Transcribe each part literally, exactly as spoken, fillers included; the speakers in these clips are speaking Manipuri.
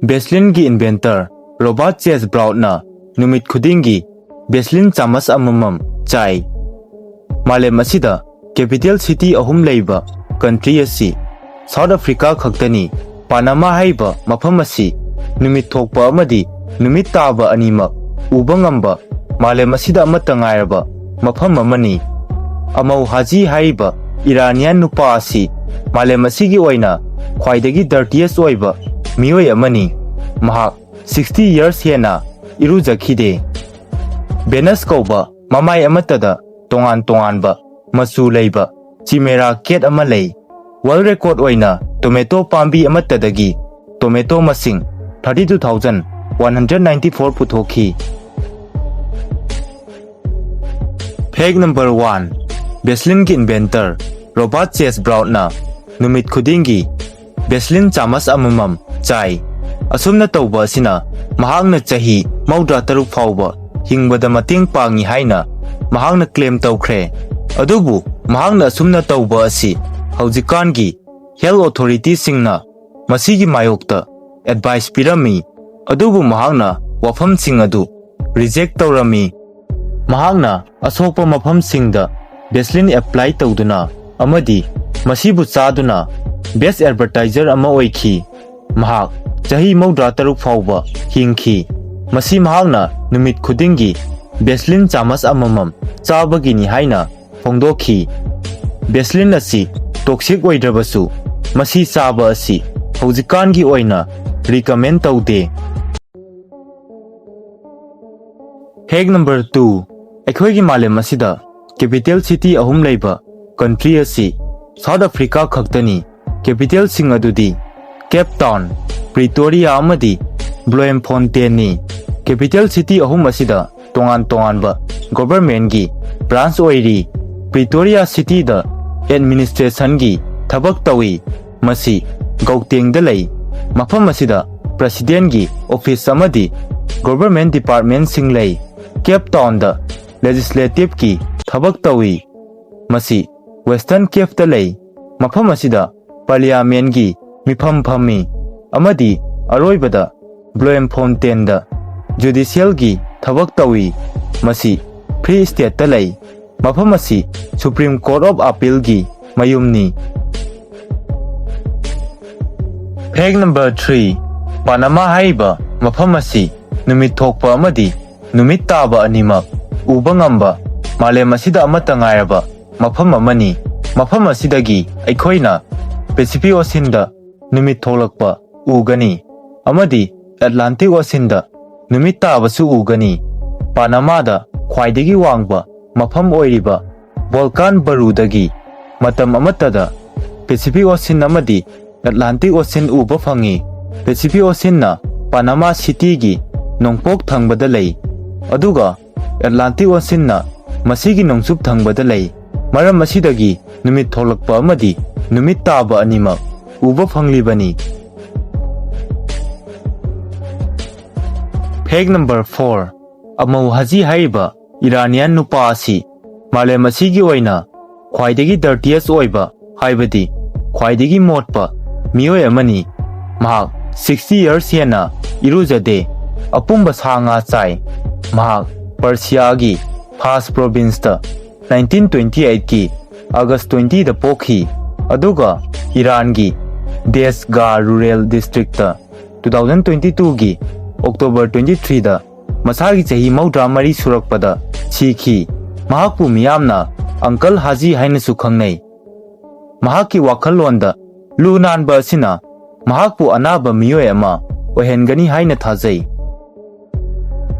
Vaseline ꯒꯤ inventor Robert Chase Brown ꯅ ꯅꯨꯃꯤꯠ ꯈꯨꯗꯤꯡꯒꯤ Vaseline ꯆꯥꯃꯁ ꯑꯃꯃꯝ ꯆꯥꯏ꯫ ꯃꯥꯂꯦꯝ ꯑꯁꯤꯗ capital city ꯑꯍꯨꯝ ꯂꯩꯕ country ꯑꯁꯤ South Africa ꯈꯛꯇꯅꯤ꯫ ꯄꯥꯅꯃꯥ ꯍꯥꯏꯔꯤꯕ ꯃꯐꯝ ꯑꯁꯤ ꯅꯨꯃꯤꯠ ꯊꯣꯛꯄ ꯑꯃꯗꯤ ꯅꯨꯃꯤꯠ ꯇꯥꯕ ꯑꯅꯤꯃꯛ ꯎꯕ ꯉꯝꯕ ꯃꯥꯂꯦꯝ ꯑꯁꯤꯗ ꯑꯃꯠꯇ ꯉꯥꯏꯔꯕ ꯃꯐꯝ ꯑꯃꯅꯤ꯫ ꯑꯃꯧ ꯍꯥꯖꯤ ꯍꯥꯏꯔꯤꯕ Iranian ꯅꯨꯄꯥ ꯑꯁꯤ ꯃꯥꯂꯦꯝ ꯑꯁꯤꯒꯤ ꯑꯣꯏꯅ ꯈ꯭ꯋꯥꯏꯗꯒꯤ dirtiest ꯑꯣꯏꯕ ꯃꯤꯑꯣꯏ ꯑꯃꯅꯤ꯫ ꯃꯍꯥꯛ sixty years ꯍꯦꯟꯅ ꯏꯔꯨꯖꯈꯤꯗꯦ꯫ Venus ꯀꯧꯕ ꯃꯃꯥꯏ ꯑꯃꯠꯇꯗ ꯇꯣꯉꯥꯟ ꯇꯣꯉꯥꯟꯕ ꯃꯆꯨ ꯂꯩꯕ chimera cat ꯑꯃ ꯂꯩ꯫ World record ꯑꯣꯏꯅ tomato ꯄꯥꯝꯕꯤ ꯑꯃꯠꯇꯗꯒꯤ tomato ꯃꯁꯤꯡ thirty two thousand one hundred ninety four ꯄꯨꯊꯣꯛꯈꯤ꯫ Fact number one, Vaseline ꯒꯤ inventor Robert Chase Brown ꯅ ꯅꯨꯃꯤꯠ ꯈꯨꯗꯤꯡꯒꯤ Vaseline ꯆꯥꯃꯁ ꯑꯃꯃꯝ ꯆꯥꯏ꯫ ꯑꯁꯨꯝꯅ ꯇꯧꯕ ꯑꯁꯤꯅ ꯃꯍꯥꯛꯅ ꯆꯍꯤ ꯃꯧꯗ꯭ꯔꯥ ꯇꯔꯨꯛ ꯐꯥꯎꯕ ꯍꯤꯡꯕꯗ ꯃꯇꯦꯡ ꯄꯥꯡꯏ ꯍꯥꯏꯅ ꯃꯍꯥꯛꯅ claim ꯇꯧꯈ꯭ꯔꯦ꯫ ꯑꯗꯨꯕꯨ ꯃꯍꯥꯛꯅ ꯑꯁꯨꯝꯅ ꯇꯧꯕ ꯑꯁꯤ ꯍꯧꯖꯤꯛꯀꯥꯟꯒꯤ health authority ꯁꯤꯡꯅ ꯃꯁꯤꯒꯤ ꯃꯥꯌꯣꯛꯇ advice ꯄꯤꯔꯝꯃꯤ, ꯑꯗꯨꯕꯨ ꯃꯍꯥꯛꯅ ꯋꯥꯐꯝꯁꯤꯡ ꯑꯗꯨ reject ꯇꯧꯔꯝꯃꯤ꯫ ꯃꯍꯥꯛꯅ ꯑꯁꯣꯛꯄ ꯃꯐꯝꯁꯤꯡꯗ Vaseline apply ꯇꯧꯗꯨꯅ ꯑꯃꯗꯤ ꯃꯁꯤꯕꯨ ꯆꯥꯗꯨꯅ best advertiser ꯑꯃ ꯑꯣꯏꯈꯤ꯫ ꯃꯍꯥꯛ ꯆꯍꯤ ꯃꯧꯗ꯭ꯔꯥ ꯇꯔꯨꯛ ꯐꯥꯎꯕ ꯍꯤꯡꯈꯤ꯫ ꯃꯁꯤ ꯃꯍꯥꯛꯅ ꯅꯨꯃꯤꯠ ꯈꯨꯗꯤꯡꯒꯤ Vaseline ꯆꯥꯃꯁ ꯑꯃꯃꯝ ꯆꯥꯕꯒꯤꯅꯤ ꯍꯥꯏꯅ ꯐꯣꯡꯗꯣꯛꯈꯤ꯫ Vaseline ꯑꯁꯤ toxic ꯑꯣꯏꯗ꯭ꯔꯕꯁꯨ, ꯃꯁꯤ ꯆꯥꯕ ꯑꯁꯤ ꯍꯧꯖꯤꯛꯀꯥꯟꯒꯤ ꯑꯣꯏꯅ recommend ꯇꯧꯗꯦ꯫ Fact number two, ꯑꯩꯈꯣꯏꯒꯤ ꯃꯥꯂꯦꯝ ꯑꯁꯤꯗ capital city ꯑꯍꯨꯝ ꯂꯩꯕ country ꯑꯁꯤ South Africa ꯈꯛꯇꯅꯤ꯫ Capital ꯁꯤꯡ ꯑꯗꯨꯗꯤ Cape Town, Pretoria ꯑꯃꯗꯤ Bloemfontein ꯅꯤ꯫ Capital city ꯑꯍꯨꯝ ꯑꯁꯤꯗ ꯇꯣꯉꯥꯟ ꯇꯣꯉꯥꯟꯕ government ꯀꯤ branch ꯑꯣꯏꯔꯤ꯫ Pretoria city ꯗ administration ꯒꯤ ꯊꯕꯛ ꯇꯧꯏ꯫ ꯃꯁꯤ Gauteng ꯗ ꯂꯩ꯫ ꯃꯐꯝ ꯑꯁꯤꯗ president ꯀꯤ office ꯑꯃꯗꯤ government department ꯁꯤꯡ ꯂꯩ꯫ Cape Town ꯗ legislative ꯀꯤ ꯊꯕꯛ ꯇꯧꯏ꯫ ꯃꯁꯤ Western Cape ꯇ ꯂꯩ꯫ ꯃꯐꯝ ꯑꯁꯤꯗ parliament ꯀꯤ ꯃꯤꯐꯝ ꯐꯝꯃꯤ ꯑꯃꯗꯤ ꯑꯔꯣꯏꯕꯗ ꯕ꯭ꯂꯣꯝꯐꯣꯟꯇꯦꯟꯗ ꯖꯨꯗꯤꯁꯤꯌꯦꯜꯒꯤ ꯊꯕꯛ ꯇꯧꯏ꯫ ꯃꯁꯤ ꯐ꯭ꯔꯤ ꯁ꯭ꯇꯦꯠꯇ ꯂꯩ꯫ ꯃꯐꯝ ꯑꯁꯤ Supreme Court of Appealꯒꯤ ꯃꯌꯨꯝꯅꯤ꯫ Fact number three, ꯄꯥꯅꯃꯥ ꯍꯥꯏꯔꯤꯕ ꯃꯐꯝ ꯑꯁꯤ ꯅꯨꯃꯤꯠ ꯊꯣꯛꯄ ꯑꯃꯗꯤ ꯅꯨꯃꯤꯠ ꯇꯥꯕ ꯑꯅꯤꯃꯛ ꯎꯕ ꯉꯝꯕ ꯃꯥꯂꯦꯝ ꯑꯁꯤꯗ ꯑꯃꯠꯇ ꯉꯥꯏꯔꯕ ꯃꯐꯝ ꯑꯃꯅꯤ꯫ ꯃꯐꯝ ꯑꯁꯤꯗꯒꯤ ꯑꯩꯈꯣꯏꯅ ꯄꯦꯁꯤꯐꯤꯛ ꯑꯣꯁꯤꯟꯗ ꯅꯨꯃꯤꯠ ꯊꯣꯛꯂꯛꯄ ꯎꯒꯅꯤ ꯑꯃꯗꯤ ꯑꯦꯠꯂꯥꯟꯇꯤꯛ ꯑꯣꯁꯤꯟꯗ ꯅꯨꯃꯤꯠ ꯇꯥꯕꯁꯨ ꯎꯒꯅꯤ꯫ ꯄꯥꯅꯃꯥꯗ ꯈ꯭ꯋꯥꯏꯗꯒꯤ ꯋꯥꯡꯕ ꯃꯐꯝ ꯑꯣꯏꯔꯤꯕ ꯚꯣꯜꯀꯥꯟ ꯕꯔꯨꯗꯒꯤ ꯃꯇꯝ ꯑꯃꯠꯇꯗ ꯄꯦꯁꯤꯐꯤꯛ ꯑꯣꯁꯤꯟ ꯑꯃꯗꯤ ꯑꯦꯠꯂꯥꯟꯇꯤꯛ ꯑꯣꯁꯤꯟ ꯎꯕ ꯐꯪꯏ꯫ ꯄꯦꯁꯤꯐꯤꯛ ꯑꯣꯁꯤꯟꯅ ꯄꯥꯅꯃꯥ ꯁꯤꯇꯤꯒꯤ ꯅꯣꯡꯄꯣꯛ ꯊꯪꯕꯗ ꯂꯩ, ꯑꯗꯨꯒ ꯑꯦꯠꯂꯥꯟꯇꯤꯛ ꯑꯣꯁꯤꯟꯅ ꯃꯁꯤꯒꯤ ꯅꯣꯡꯆꯨꯞ ꯊꯪꯕꯗ ꯂꯩ꯫ ꯃꯔꯝ ꯑꯁꯤꯗꯒꯤ ꯅꯨꯃꯤꯠ ꯊꯣꯛꯂꯛꯄ ꯑꯃꯗꯤ ꯅꯨꯃꯤꯠ ꯇꯥꯕ ꯑꯅꯤꯃꯛ ꯎꯕ ꯐꯪꯂꯤꯕꯅꯤ꯫ Fact number four, ꯑꯃꯧ ꯍꯖꯤ ꯍꯥꯏꯔꯤꯕ ꯏꯔꯥꯅꯤꯌꯥꯟ ꯅꯨꯄꯥ ꯑꯁꯤ ꯃꯥꯂꯦꯝ ꯑꯁꯤꯒꯤ ꯑꯣꯏꯅ ꯈ꯭ꯋꯥꯏꯗꯒꯤ dirtiest ꯑꯣꯏꯕ, ꯍꯥꯏꯕꯗꯤ ꯈ꯭ꯋꯥꯏꯗꯒꯤ ꯃꯣꯠꯄ ꯃꯤꯑꯣꯏ ꯑꯃꯅꯤ꯫ ꯃꯍꯥꯛ sixty years ꯍꯦꯟꯅ ꯏꯔꯨꯖꯗꯦ, ꯑꯄꯨꯝꯕ ꯁꯥ ꯉꯥ ꯆꯥꯏ꯫ ꯃꯍꯥꯛ ꯄꯔꯁꯤꯌꯥꯒꯤ ꯐꯥꯁ ꯄ꯭ꯔꯣꯚꯤꯟꯁꯇ nineteen twenty eightꯀꯤ ꯑꯥꯒꯁ twentyꯗ ꯄꯣꯛꯈꯤ, ꯑꯗꯨꯒ ꯏꯔꯥꯟꯒꯤ ꯗꯦꯁꯒꯥ rural district two thousand twenty twoꯒꯤ ꯑꯣꯛꯇꯣꯕꯔ twenty threeꯗ ꯃꯁꯥꯒꯤ ꯆꯍꯤ ꯃꯧꯗ꯭ꯔꯥ ꯃꯔꯤ ꯁꯨꯔꯛꯄꯗ ꯁꯤꯈꯤ꯫ ꯃꯍꯥꯛꯄꯨ ꯃꯤꯌꯥꯝꯅ ꯑꯪꯀꯜ ꯍꯥꯖꯤ ꯍꯥꯏꯅꯁꯨ ꯈꯪꯅꯩ꯫ ꯃꯍꯥꯛꯀꯤ ꯋꯥꯈꯜꯂꯣꯟꯗ ꯂꯨ ꯅꯥꯟꯕ ꯑꯁꯤꯅ ꯃꯍꯥꯛꯄꯨ ꯑꯅꯥꯕ ꯃꯤꯑꯣꯏ ꯑꯃ ꯑꯣꯏꯍꯟꯒꯅꯤ ꯍꯥꯏꯅ ꯊꯥꯖꯩ꯫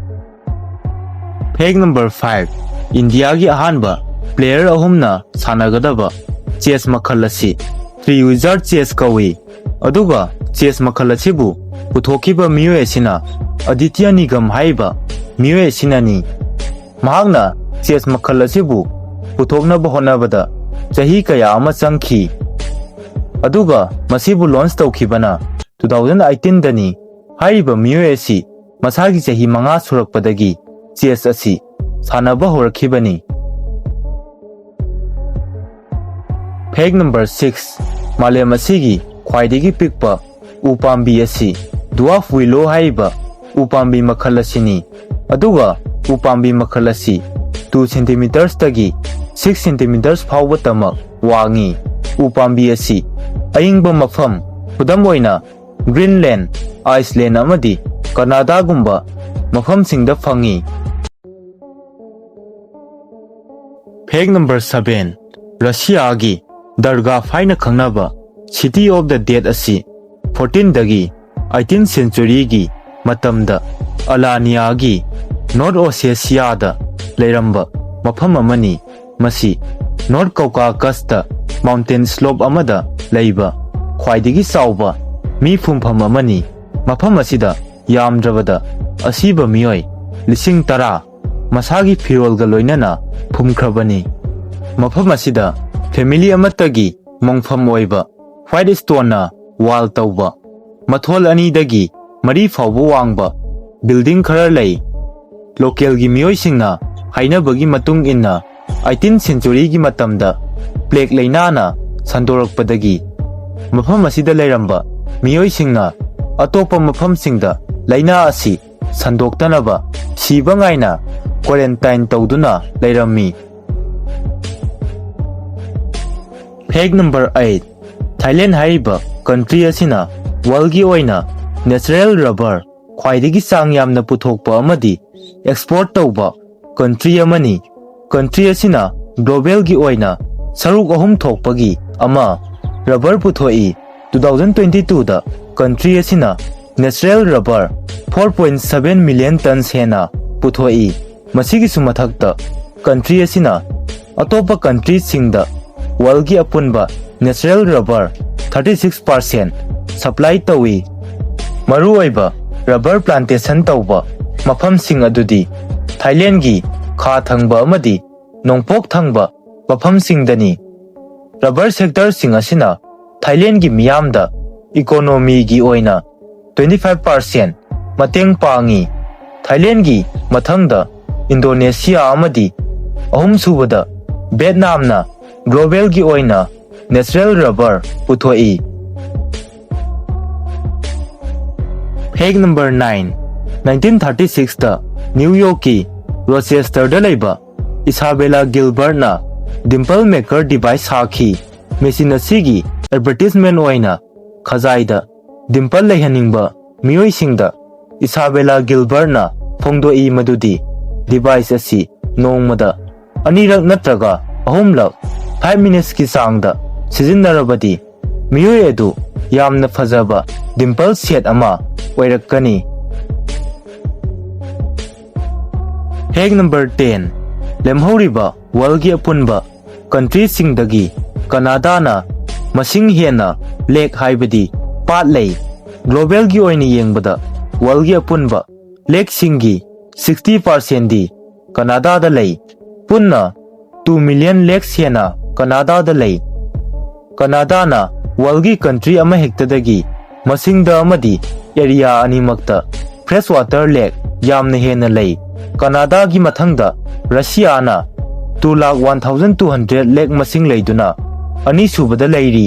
Fact number five, ꯏꯟꯗꯤꯌꯥꯒꯤ ꯑꯍꯥꯟꯕ ꯄ꯭ꯂꯦꯌꯔ ꯑꯍꯨꯝꯅ ꯁꯥꯟꯅꯒꯗꯕ ꯆꯦꯁ ꯃꯈꯜ ꯑꯁꯤ ꯇ꯭ꯔꯤ ꯋꯤꯖꯥꯔꯗ ꯆꯦꯁ ꯀꯧꯏ꯫ ꯑꯗꯨꯒ ꯆꯦꯁ ꯃꯈꯜ ꯑꯁꯤꯕꯨ ꯄꯨꯊꯣꯛꯈꯤꯕ ꯃꯤꯑꯣꯏ ꯑꯁꯤꯅ ꯑꯗꯤꯇ꯭ꯌ ꯅꯤꯒꯝ ꯍꯥꯏꯔꯤꯕ ꯃꯤꯑꯣꯏ ꯑꯁꯤꯅꯅꯤ꯫ ꯃꯍꯥꯛꯅ ꯆꯦꯁ ꯃꯈꯜ ꯑꯁꯤꯕꯨ ꯄꯨꯊꯣꯛꯅꯕ ꯍꯣꯠꯅꯕꯗ ꯆꯍꯤ ꯀꯌꯥ ꯑꯃ ꯆꯪꯈꯤ, ꯑꯗꯨꯒ ꯃꯁꯤꯕꯨ ꯂꯣꯟꯆ ꯇꯧꯈꯤꯕꯅ two thousand eighteenꯗꯅꯤ꯫ ꯍꯥꯏꯔꯤꯕ ꯃꯤꯑꯣꯏ ꯑꯁꯤ ꯃꯁꯥꯒꯤ ꯆꯍꯤ ꯃꯉꯥ ꯁꯨꯔꯛꯄꯗꯒꯤ ꯆꯦꯁ ꯑꯁꯤ ꯁꯥꯟꯅꯕ ꯍꯧꯔꯛꯈꯤꯕꯅꯤ꯫ Fact number six, ꯃꯥꯂꯦꯝ ꯑꯁꯤꯒꯤ ꯈ꯭ꯋꯥꯏꯗꯒꯤ ꯄꯤꯛꯄ ꯎ ꯄꯥꯝꯕꯤ ꯑꯁꯤ dwarf willow ꯍꯥꯏꯔꯤꯕ ꯎꯄꯥꯝꯕꯤ ꯃꯈꯜ ꯑꯁꯤꯅꯤ꯫ ꯑꯗꯨꯒ ꯎꯄꯥꯝꯕꯤ ꯃꯈꯜ ꯑꯁꯤ two centimeters ꯇꯒꯤ six centimeters ꯐꯥꯎꯕꯇꯃꯛ ꯋꯥꯡꯉꯤ꯫ ꯎꯄꯥꯝꯕꯤ ꯑꯁꯤ ꯑꯏꯪꯕ ꯃꯐꯝ, ꯈꯨꯗꯝ ꯑꯣꯏꯅ Greenland, Iceland ꯑꯃꯗꯤ ꯀꯅꯥꯗꯥꯒꯨꯝꯕ ꯃꯐꯝꯁꯤꯡꯗ ꯐꯪꯉꯤ꯫ Fact number seven, ꯔꯁꯤꯌꯥꯒꯤ ꯗꯔꯒꯥꯐ ꯍꯥꯏꯅ ꯈꯪꯅꯕ City of the Dead ꯑꯁꯤ fourteen ꯗꯒꯤ eighteen century ꯒꯤ ꯃꯇꯝꯗ ꯑꯂꯥꯅꯤꯌꯥꯒꯤ North Ossetia ꯗ ꯂꯩꯔꯝꯕ ꯃꯐꯝ ꯑꯃꯅꯤ꯫ ꯃꯁꯤ North Caucasus ꯇ mountain slope ꯑꯃꯗ ꯂꯩꯕ ꯈ꯭ꯋꯥꯏꯗꯒꯤ ꯆꯥꯎꯕ ꯃꯤ ꯐꯨꯝꯐꯝ ꯑꯃꯅꯤ꯫ ꯃꯐꯝ ꯑꯁꯤꯗ ꯌꯥꯝꯗ꯭ꯔꯕꯗ ꯑꯁꯤꯕ ꯃꯤꯑꯣꯏ ꯂꯤꯁꯤꯡ ꯇꯔꯥ ꯃꯁꯥꯒꯤ ꯐꯤꯔꯣꯜꯒ ꯂꯣꯏꯅꯅ ꯐꯨꯝꯈ꯭ꯔꯕꯅꯤ꯫ ꯃꯐꯝ ꯑꯁꯤꯗ family ꯑꯃꯠꯇꯒꯤ ꯃꯣꯡꯐꯝ ꯑꯣꯏꯕ white stone ꯅ wall ꯇꯧꯕ ꯃꯊꯣꯜ ꯑꯅꯤꯗꯒꯤ ꯃꯔꯤ ꯐꯥꯎꯕ ꯋꯥꯡꯕ building ꯈꯔ ꯂꯩ꯫ Local ꯒꯤ ꯃꯤꯑꯣꯏꯁꯤꯡꯅ ꯍꯥꯏꯅꯕꯒꯤ ꯃꯇꯨꯡ ꯏꯟꯅ, eighteen century ꯒꯤ ꯃꯇꯝꯗ plague ꯂꯩꯅꯥꯅ ꯁꯟꯗꯣꯔꯛꯄꯗꯒꯤ ꯃꯐꯝ ꯑꯁꯤꯗ ꯂꯩꯔꯝꯕ ꯃꯤꯑꯣꯏꯁꯤꯡꯅ ꯑꯇꯣꯞꯄ ꯃꯐꯝꯁꯤꯡꯗ ꯂꯩꯅꯥ ꯑꯁꯤ ꯁꯟꯗꯣꯛꯇꯅꯕ ꯁꯤꯕ ꯉꯥꯏꯅ quarantine ꯇꯧꯗꯨꯅ ꯂꯩꯔꯝꯃꯤ꯫ Fact number eight, Thailand ꯍꯥꯏꯔꯤꯕ country ꯑꯁꯤꯅ world ꯒꯤ ꯑꯣꯏꯅ natural rubber ꯈ꯭ꯋꯥꯏꯗꯒꯤ ꯆꯥꯡ ꯌꯥꯝꯅ ꯄꯨꯊꯣꯛꯄ ꯑꯃꯗꯤ export ꯇꯧꯕ country ꯑꯃꯅꯤ꯫ Country ꯑꯁꯤꯅ global ꯒꯤ ꯑꯣꯏꯅ ꯁꯔꯨꯛ ꯑꯍꯨꯝ ꯊꯣꯛꯄꯒꯤ ꯑꯃ rubber ꯄꯨꯊꯣꯛꯏ꯫ Two thousand twenty two ꯗ country ꯑꯁꯤꯅ natural rubber four point seven million tons ꯍꯦꯟꯅ ꯄꯨꯊꯣꯛꯏ꯫ ꯃꯁꯤꯒꯤꯁꯨ ꯃꯊꯛꯇ, country ꯑꯁꯤꯅ ꯑꯇꯣꯞꯄ country ꯁꯤꯡꯗ world ꯒꯤ ꯑꯄꯨꯟꯕ natural rubber thirty six percent supply ꯇꯧꯏ꯫ ꯃꯔꯨꯑꯣꯏꯕ rubber plantation ꯇꯧꯕ ꯃꯐꯝꯁꯤꯡ ꯑꯗꯨꯗꯤ Thailand ꯒꯤ ꯈꯥ ꯊꯪꯕ ꯑꯃꯗꯤ ꯅꯣꯡꯄꯣꯛ ꯊꯪꯕ ꯃꯐꯝꯁꯤꯡꯗꯅꯤ꯫ Rubber sector ꯁꯤꯡ ꯑꯁꯤꯅ Thailand ꯒꯤ ꯃꯤꯌꯥꯝꯗ economy ꯒꯤ ꯑꯣꯏꯅ twenty five percent ꯃꯇꯦꯡ ꯄꯥꯡꯏ꯫ Thailand ꯒꯤ ꯃꯊꯪꯗ Indonesia ꯑꯃꯗꯤ ꯑꯍꯨꯝꯁꯨꯕꯗ Vietnam ꯅ global ꯒꯤ ꯑꯣꯏꯅ natural rubber ꯄꯨꯊꯣꯛꯏ꯫ Fact number nine, nineteen thirty sixꯇ New Yorkꯀꯤ Rochesterꯗ ꯂꯩꯕ Isabella Gilbertꯅ dimple maker device ꯁꯥꯈꯤ꯫ Machine ꯑꯁꯤꯒꯤ advertisement ꯑꯣꯏꯅ ꯈꯖꯥꯏꯗ dimple ꯂꯩꯍꯟꯅꯤꯡꯕ ꯃꯤꯑꯣꯏꯁꯤꯡꯗ Isabella Gilbertꯅ ꯐꯣꯡꯗꯣꯛꯏ ꯃꯗꯨꯗꯤ device ꯑꯁꯤ ꯅꯣꯡꯃꯗ ꯑꯅꯤꯔꯛ ꯅꯠꯇ꯭ꯔꯒ ꯑꯍꯨꯝꯂꯛ five minutesꯀꯤ ꯆꯥꯡꯗ ꯁꯤꯖꯤꯟꯅꯔꯕꯗꯤ ꯃꯤꯑꯣꯏ ꯑꯗꯨ ꯌꯥꯝꯅ ꯐꯖꯕ dimple set ꯑꯃ ꯑꯣꯏꯔꯛꯀꯅꯤ꯫ Fact number ten, ꯂꯦꯝꯍꯧꯔꯤꯕ worldꯀꯤ ꯑꯄꯨꯟꯕ countryꯁꯤꯡꯗꯒꯤ ꯀꯅꯥꯗꯥꯅ ꯃꯁꯤꯡ ꯍꯦꯟꯅ lake ꯍꯥꯏꯕꯗꯤ ꯄꯥꯠ ꯂꯩ꯫ Globalꯒꯤ ꯑꯣꯏꯅ ꯌꯦꯡꯕꯗ worldꯀꯤ ꯑꯄꯨꯟꯕ lakeꯁꯤꯡꯒꯤ sixty percentꯗꯤ ꯀꯅꯥꯗꯥꯗ ꯂꯩ꯫ ꯄꯨꯟꯅ two million lakes ꯍꯦꯟꯅ ꯀꯅꯥꯗꯥꯗ ꯂꯩ꯫ ꯀꯅꯥꯗꯥꯅ worldꯀꯤ country ꯑꯃꯍꯦꯛꯇꯗꯒꯤ ꯃꯁꯤꯡꯗ ꯑꯃꯗꯤ area ꯑꯅꯤꯃꯛꯇ fresh water lake ꯌꯥꯝꯅ ꯍꯦꯟꯅ ꯂꯩ꯫ ꯀꯅꯥꯗꯥꯒꯤ ꯃꯊꯪꯗ ꯔꯁꯤꯌꯥꯅ two lakh one thousand two hundred lake ꯃꯁꯤꯡ ꯂꯩꯗꯨꯅ ꯑꯅꯤꯁꯨꯕꯗ ꯂꯩꯔꯤ꯫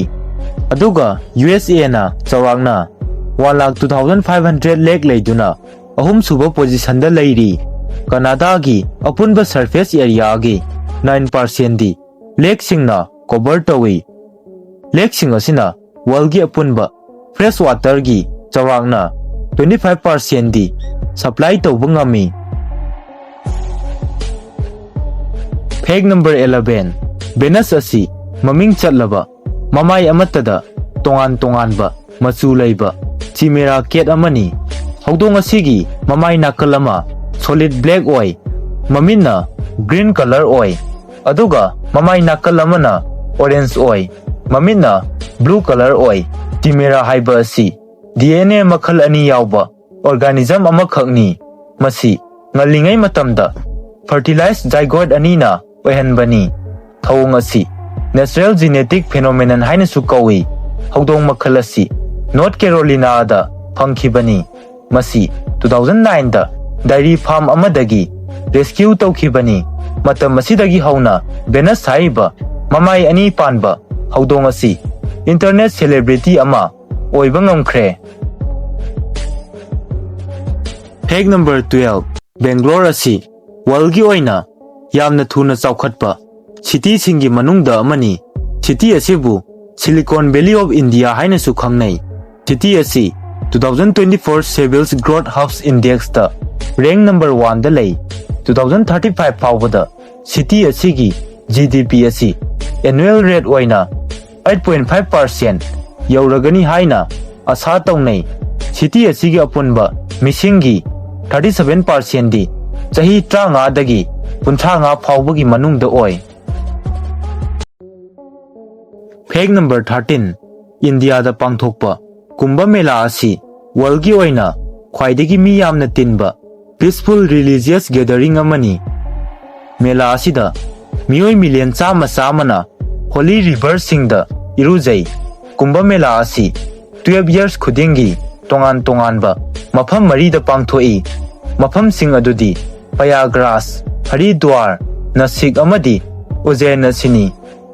ꯑꯗꯨꯒ USAꯅ ꯆꯥꯎꯔꯥꯛꯅ one lakh two thousand five hundred lake ꯂꯩꯗꯨꯅ ꯑꯍꯨꯝꯁꯨꯕ positionꯗ ꯂꯩꯔꯤ꯫ ꯀꯅꯥꯗꯥꯒꯤ ꯑꯄꯨꯟꯕ surface areaꯒꯤ nine percentꯗꯤ lakeꯁꯤꯡꯅ cover ꯇꯧꯏ꯫ Lakeꯁꯤꯡ ꯑꯁꯤꯅ worldꯀꯤ ꯑꯄꯨꯟꯕ fresh waterꯒꯤ ꯆꯥꯎꯔꯥꯛꯅ twenty five percentꯗꯤ supply ꯇꯧꯕ ꯉꯝꯃꯤ꯫ Fact number eleven, Venus ꯑꯁꯤ ꯃꯃꯤꯡ ꯆꯠꯂꯕ ꯃꯃꯥꯏ ꯑꯃꯠꯇꯗ ꯇꯣꯉꯥꯟ ꯇꯣꯉꯥꯟꯕ ꯃꯆꯨ ꯂꯩꯕ chimera cat ꯑꯃꯅꯤ꯫ ꯍꯧꯗꯣꯡ ꯑꯁꯤꯒꯤ ꯃꯃꯥꯏ ꯅꯥꯀꯜ ꯑꯃ solid black ꯑꯣꯏ, ꯃꯃꯤꯠꯅ green color ꯑꯣꯏ, ꯑꯗꯨꯒ ꯃꯃꯥꯏ ꯅꯥꯀꯜ ꯑꯃꯅ orange ꯑꯣꯏ, ꯃꯃꯤꯠꯅ blue color ꯑꯣꯏ꯫ Chimera ꯍꯥꯏꯕ ꯑꯁꯤ DNA ꯃꯈꯜ ꯑꯅꯤ ꯌꯥꯎꯕ organism ꯑꯃꯈꯛꯅꯤ꯫ ꯃꯁꯤ ꯉꯜꯂꯤꯉꯩ ꯃꯇꯝꯗ fertilized zygote ꯑꯅꯤꯅ ꯑꯣꯏꯍꯟꯕꯅꯤ꯫ ꯊꯧꯑꯣꯡ ꯑꯁꯤ natural genetic phenomenon ꯍꯥꯏꯅꯁꯨ ꯀꯧꯏ꯫ ꯍꯧꯗꯣꯡ ꯃꯈꯜ ꯑꯁꯤ North Carolinaꯗ ꯐꯪꯈꯤꯕꯅꯤ꯫ ꯃꯁꯤ two thousand nineꯗ dairy farm ꯑꯃꯗꯒꯤ rescue ꯇꯧꯈꯤꯕꯅꯤ꯫ ꯃꯇꯝ ꯑꯁꯤꯗꯒꯤ ꯍꯧꯅ Venus ꯍꯥꯏꯔꯤꯕ ꯃꯃꯥꯏ ꯑꯅꯤ ꯄꯥꯟꯕ ꯍꯧꯗꯣꯡ ꯑꯁꯤ internet celebrity ꯑꯃ ꯑꯣꯏꯕ ꯉꯝꯈ꯭ꯔꯦ꯫ Fact number twelve, ꯕꯦꯡꯒ꯭ꯂꯣꯔ ꯑꯁꯤ ꯋꯥꯔꯜꯒꯤ ꯑꯣꯏꯅ ꯌꯥꯝꯅ ꯊꯨꯅ ꯆꯥꯎꯈꯠꯄ ꯁꯤꯇꯤꯁꯤꯡꯒꯤ ꯃꯅꯨꯡꯗ ꯑꯃꯅꯤ꯫ ꯁꯤꯇꯤ ꯑꯁꯤꯕꯨ Silicon Valley of India ꯍꯥꯏꯅꯁꯨ ꯈꯪꯅꯩ꯫ ꯁꯤꯇꯤ ꯑꯁꯤ two thousand twenty-four Seville Growth Hubs Indexꯇ rank number oneꯗ ꯂꯩ꯫ Two thousand thirty-five ꯐꯥꯎꯕꯗ ꯁꯤꯇꯤ ꯑꯁꯤꯒꯤ G D P ꯑꯁꯤ annual rate ꯑꯣꯏꯅ eight point five percent ꯌꯧꯔꯒꯅꯤ ꯍꯥꯏꯅ ꯑꯁꯥ ꯇꯧꯅꯩ꯫ ꯁꯤꯇꯤ ꯑꯁꯤꯒꯤ ꯑꯄꯨꯟꯕ ꯃꯤꯁꯤꯡꯒꯤ thirty seven percentꯗꯤ ꯆꯍꯤ ꯇꯔꯥꯃꯉꯥꯗꯒꯤ ꯀꯨꯟꯊ꯭ꯔꯥ ꯃꯉꯥ ꯐꯥꯎꯕꯒꯤ ꯃꯅꯨꯡꯗ ꯑꯣꯏ꯫ Fact number thirteen, ꯏꯟꯗꯤꯌꯥꯗ ꯄꯥꯡꯊꯣꯛꯄ ꯀꯨꯝꯚ ꯃꯦꯂꯥ ꯑꯁꯤ ꯋꯥꯔꯜꯒꯤ ꯑꯣꯏꯅ ꯈ꯭ꯋꯥꯏꯗꯒꯤ ꯃꯤ ꯌꯥꯝꯅ ꯇꯤꯟꯕ peaceful religious gathering ꯑꯃꯅꯤ꯫ ꯃꯦꯂꯥ ꯑꯁꯤꯗ ꯃꯤꯑꯣꯏ ꯃꯤꯂꯤꯌꯟ ꯆꯥꯝꯃ ꯆꯥꯝꯃꯅ holy riverꯁꯤꯡꯗ ꯏꯔꯨꯖꯩ꯫ ꯀꯨꯝꯚ ꯃꯦꯂꯥ ꯑꯁꯤ twelve years ꯈꯨꯗꯤꯡꯒꯤ ꯇꯣꯉꯥꯟ ꯇꯣꯉꯥꯟꯕ ꯃꯐꯝ ꯃꯔꯤꯗ ꯄꯥꯡꯊꯣꯛꯏ꯫ ꯃꯐꯝꯁꯤꯡ ꯑꯗꯨꯗꯤ ꯄ꯭ꯔꯌꯥꯒ꯭ꯔꯥꯖ, ꯍꯔꯤꯗ꯭ꯋꯥꯔ, ꯅꯥꯁꯤꯛ ꯑꯃꯗꯤ ꯎꯖ꯭ꯖꯩꯟ ꯑꯁꯤꯅꯤ꯫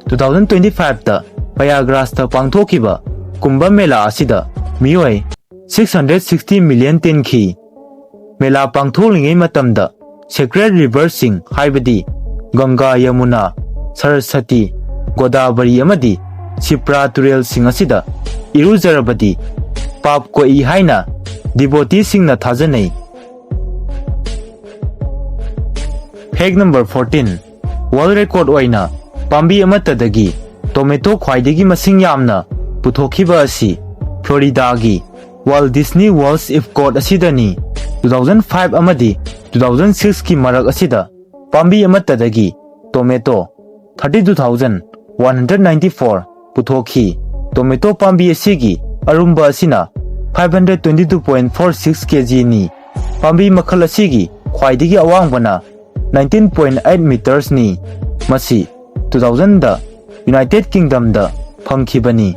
Two thousand twenty-fiveꯇ ꯄ꯭ꯔꯌꯥꯒ꯭ꯔꯥꯖꯇ ꯄꯥꯡꯊꯣꯛꯈꯤꯕ ꯀꯨꯝꯚ ꯃꯦꯂꯥ ꯑꯁꯤꯗ ꯃꯤꯑꯣꯏ six hundred sixty million ꯇꯤꯟꯈꯤ꯫ ꯃꯦꯂꯥ ꯄꯥꯡꯊꯣꯛꯂꯤꯉꯩ ꯃꯇꯝꯗ sacred riverꯁꯤꯡ ꯍꯥꯏꯕꯗꯤ ꯒꯪꯒꯥ, ꯌꯃꯨꯅꯥ, ꯁꯔꯁꯇꯤ, ꯒꯣꯗꯥꯕꯔꯤ ꯑꯃꯗꯤ ꯁꯤꯄ꯭ꯔꯥ ꯇꯨꯔꯦꯜꯁꯤꯡ ꯑꯁꯤꯗ ꯏꯔꯨꯖꯔꯕꯗꯤ ꯄꯥꯞ ꯀꯣꯛꯏ ꯍꯥꯏꯅ devoteeꯁꯤꯡꯅ ꯊꯥꯖꯅꯩ꯫ Fact number fourteen, world record ꯑꯣꯏꯅ ꯄꯥꯝꯕꯤ ꯑꯃꯠꯇꯗꯒꯤ tomato ꯈ꯭ꯋꯥꯏꯗꯒꯤ ꯃꯁꯤꯡ ꯌꯥꯝꯅ ꯄꯨꯊꯣꯛꯈꯤꯕ ꯑꯁꯤ ꯐ꯭ꯂꯣꯔꯤꯗꯥꯒꯤ Walt Disney World Epcot ꯑꯁꯤꯗꯅꯤ꯫ Two thousand five ꯑꯃꯗꯤ two thousand sixꯀꯤ ꯃꯔꯛ ꯑꯁꯤꯗ ꯄꯥꯝꯕꯤ ꯑꯃꯠꯇꯗꯒꯤ tomato thirty two thousand one hundred ninety four ꯄꯨꯊꯣꯛꯈꯤ꯫ Tomato ꯄꯥꯝꯕꯤ ꯑꯁꯤꯒꯤ ꯑꯔꯨꯝꯕ ꯑꯁꯤꯅ five hundred twenty two point four six kgꯅꯤ꯫ ꯄꯥꯝꯕꯤ ꯃꯈꯜ ꯑꯁꯤꯒꯤ ꯈ꯭ꯋꯥꯏꯗꯒꯤ ꯑꯋꯥꯡꯕꯅ nineteen point eight metersꯅꯤ꯫ ꯃꯁꯤ two thousandꯗ United Kingdomꯗ ꯐꯪꯈꯤꯕꯅꯤ꯫